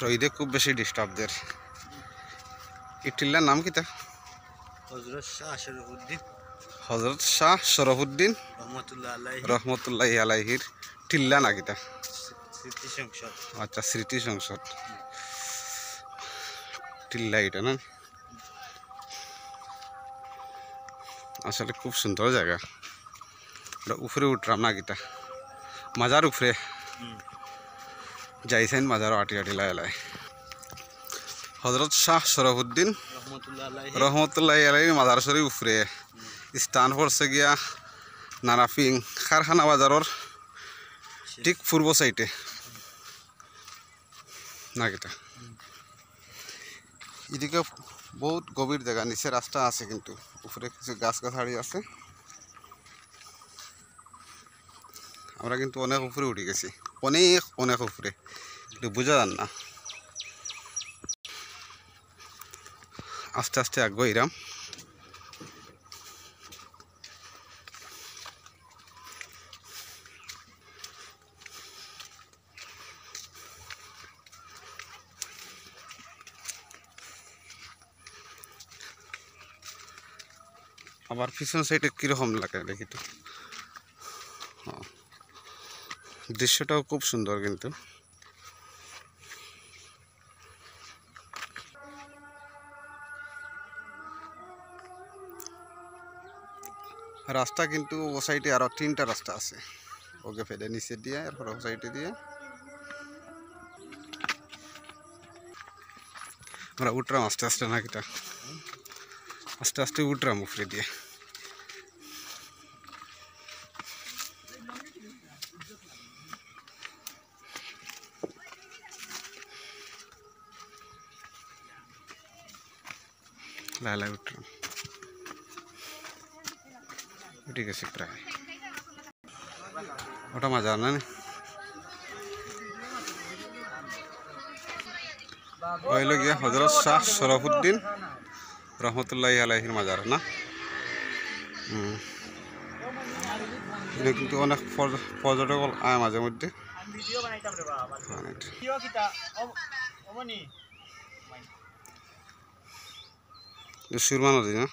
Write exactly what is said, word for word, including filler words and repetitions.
রইদে খুব বেশি ডিস্টার্ব দের। ই টিল্লার নাম কিতা? হজরত শাহ শরফুদ্দিন হজরত শাহ শরফুদ্দিন রহমতুল্লাহ আলাইহি রহমতুল্লাহ আলাইহির টিল্লা না কিতা? স্মৃতি সংসদ। আচ্ছা, স্মৃতি সংসদ। টিল্লা এটা না? আসলে খুব সুন্দর জাগা। ওটা উপরে উঠলাম না কিতা? মাজার উপরে। হুম। যাইছেন মাজারও আটি আটি লায় লায়। হজরত শাহ শরফুদ্দিন রহমতুল্লাহ আলাইহি। রহমতুল্লাহ আলাইহি মাজার শরীফ উপরে। স্থান পড়ছে গিয়া নারাফিং কারখানা বাজারর ঠিক পূর্ব সাইডে। না কিতা? এদিকে বহুত গভীর জাগা, নিচে রাস্তা আছে, কিন্তু উপরে কিছু গাছ গাছালি আছে। আমরা কিন্তু অনেক উপরে উঠি গেছি, অনেক, অনেক উপরে, কিন্তু বুঝা যার না। আস্তে আস্তে আগুয়াইরাম। আবার পিছন সাইডে কিরকম লাগে দেখি তো। হ্যাঁ, দৃশ্যটাও খুব সুন্দর কিন্তু। রাস্তা কিন্তু ও সাইডে আরো তিনটা রাস্তা আছে, ওকে ফেলে নিচে দিয়ে, এরপর ও সাইডে দিয়ে। আমরা উঠলাম আস্তে আস্তে, না কিতা? আস্তে আস্তে উঠলাম উপরে দিয়ে। লালা উঠলাম, উঠি গেছি প্রায়। ওটা মাজার না নি? অইলো গিয়া হজরত শাহ শরফুদ্দিন রহমতুল্লাহ আলাইহির মাজার না? হুম। এখানে কিন্তু অনেক পর্য-, পর্যটক আয় মাঝে মধ্যে। সুরমা নদী না?